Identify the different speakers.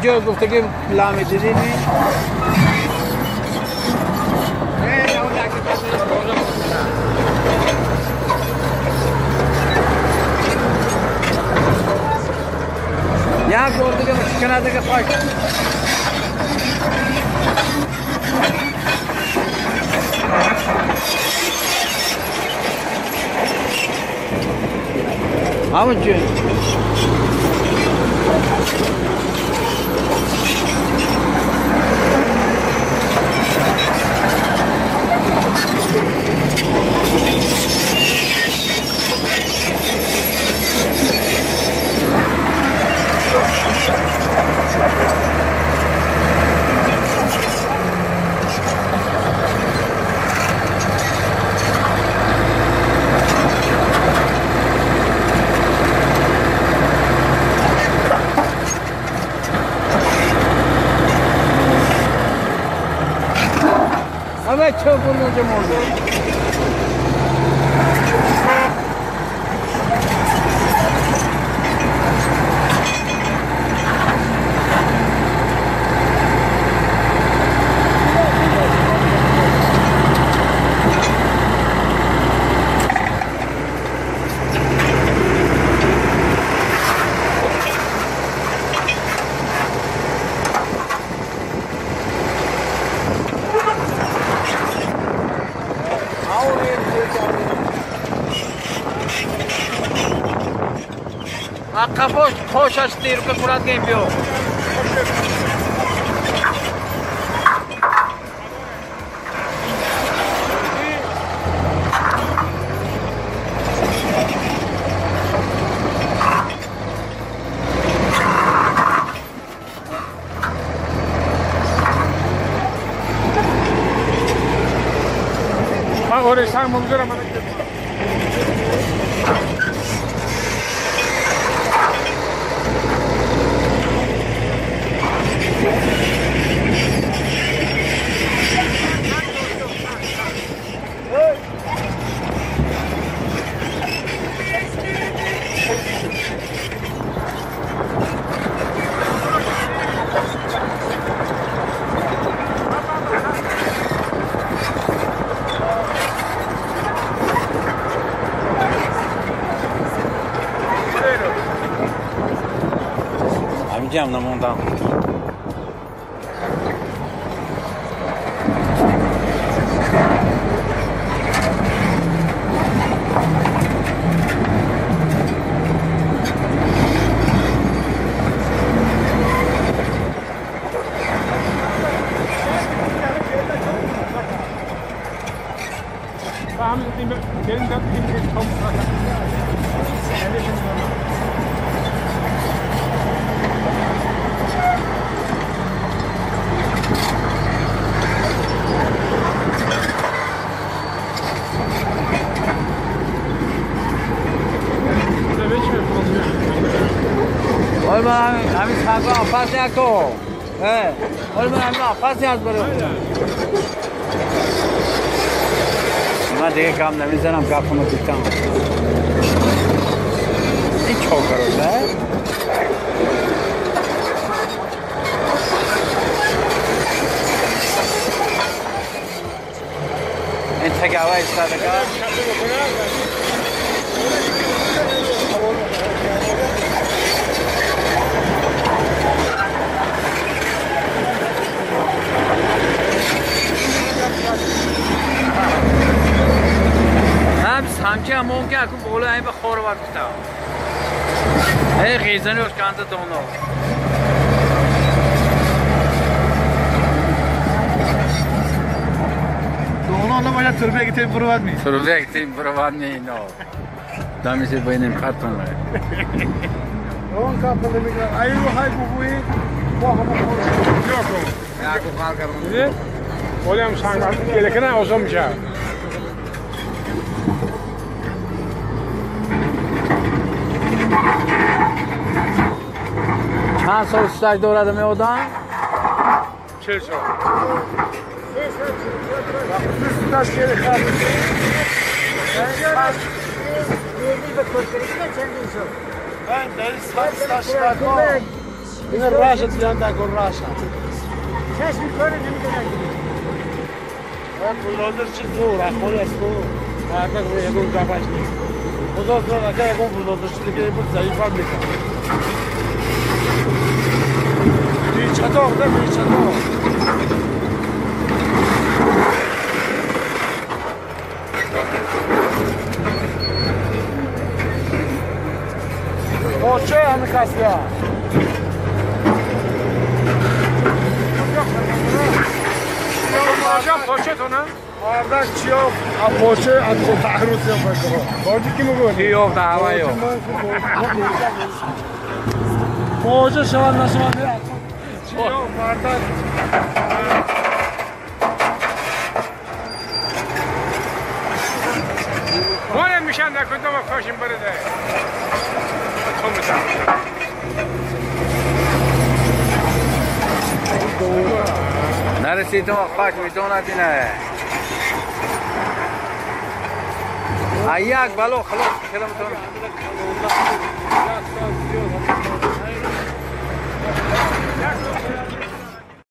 Speaker 1: जो गुफ्तगी लामे दीदी ने यहाँ गुफ्तगी मशकना के पास हाँ Хош ҳастӣ, рука курат гем биё.
Speaker 2: Ман оре санг мугзарам.
Speaker 1: Самчиам намондам. همین سنگا آفاس نکن. 얼마나 همین آفاس نیاز برو. من دیگه کم نمیزنم گپمو دیدم. این چوکرو نه؟ این تگاوه ایستاده که هم سمچه هم اون که اکو بالا این به خور ورد کتم ای غیزنی اش کنده دونو
Speaker 2: دونو نباید تربیه گتیم برواد می
Speaker 1: تربیه گتیم برواد می اینو دمیسی بینیم خطون
Speaker 2: اون کاپل میگه ای رو های بوبوی با هم خور
Speaker 1: یاکو خال کرم
Speaker 3: Olha sangat kelekna ozomcha.
Speaker 1: Чанд сол стаж дорад ами одам?
Speaker 3: 40 сол.
Speaker 2: Стаж келе این راشه دیدن در گل راشه.
Speaker 4: چشم کار نمی‌دونم.
Speaker 2: بولدوزر چی تو راخور است تو مردک روی یکون گپش نیست خدا زاد اگر یکون بولدوزر چی دیگه بود ضعیف هم میکرد بیچتا خدا بیچتا پاچه همه کسی ها
Speaker 3: Ardak çiyof, apoçe, atko tahrut yapar. Borcu kim bu?
Speaker 1: Çiyof da hava yok.
Speaker 2: Borcu şavan nasıl var?
Speaker 3: Çiyof, bardak. Bana mişan da kundama koşun burada. Komutan.
Speaker 1: نرسیدم خاک میدوند اینه. ایاک بالو خلاص کلمتون.